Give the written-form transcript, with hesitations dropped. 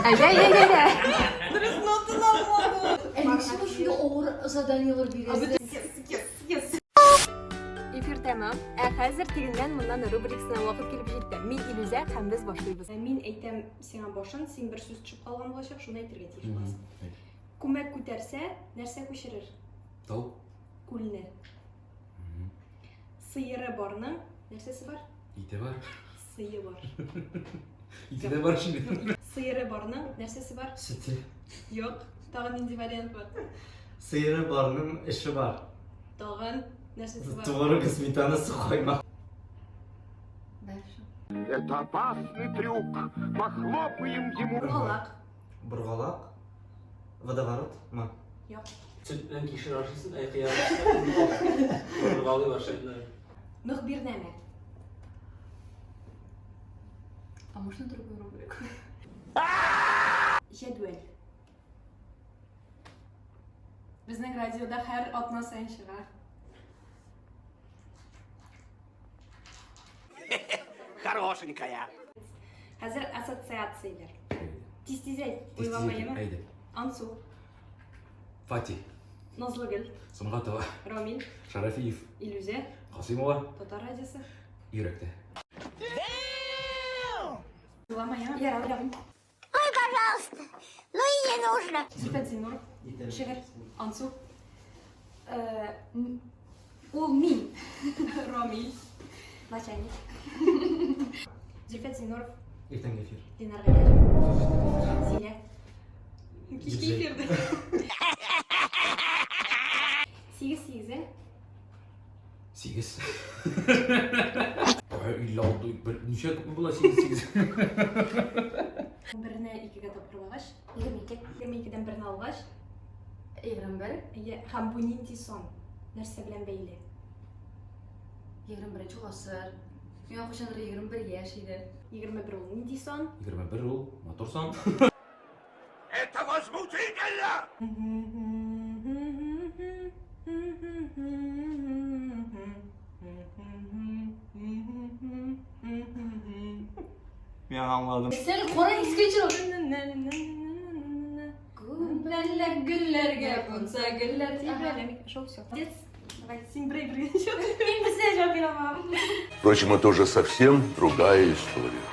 Әйдә, әйдә, әйдә. Дөрес нотаны алмадым. Ә ник син шундый авыр заданиелар бирәсең? Yes, yes, yes. Эфир тәмам. Ә хәзер тегеннән моннан рубрикасына вакыт килеп җитте. Мин Илүзә һәм без башлыйбыз. Мин әйтәм сиңа башын, син бер сүз төшеп калган булачак, шуны әйтергә тиеш буласың. Күмәк күтәрсә, нәрсә күчерер? Тау. Күлне. Сыеры барның нәрсәсе бар? Ите бар. Сые бар. Ите дә бар шул. Сыеры барның нәрсәсе бар? Сөте. Юк. Тагын нинди вариант бар? Сыеры барның эше бар. Тагын нәрсәсе бар? Творог, сметана, сухой мак. Дальше. Это опасный трюк. Похлопаем ему. Боргалак. Боргалак. Водоворот. Ма. Юк. Сөт белән кишер ашыйсың, ә кыяр боргалый башлыйлар. Мөхбирнамә. А можно другую рубрику? Җәдвәл. Безнең радиода һәр атна саен чыга. Хорошенькая. Хәзер ассоциацияләр. Тиз-тиз әйт, уйлама, яме? Әйдә. Ансу, Фати. Назлыгөл, Сөнгатова. Рамил, Шарафиев. Илүзә, Касыймова. Татар радиосы. Йөрәктә. Уйлама, яме? Ярар, уйламыйм. Ой, пожалуйста, ну и не нужно. Зөлфәт Зиннуров, шигырь, Ансу, Ул мин. Рамил, начальник. Зөлфәт Зиннуров, Иртәнге эфир. Ленар Гыйләҗев, Зилә. Кичке эфирдә. Сигез сигезең. Сигез. Ай, 56, бер, ничә күпме була сигез сигез? Берне икегә тапкырлагач, 22. 22-дән берне алгач, 21. әйе, һәм бу нинди сан? Нәрсә белән бәйле? 21 гасыр. Миңа кайчандыр 21 яшь иде. 21 ул нинди сан? 21 ул матур сан. Это возмутительно! Мин аңладым. Сен кара иске Күп Мәллә гөлләргә кунса гөлләр тибрәлә. Шул все. Молодец. Давай, син берәй бер генә җавап. Мин берсенә җавап бирә алмам. Впрочем, это уже совсем другая история.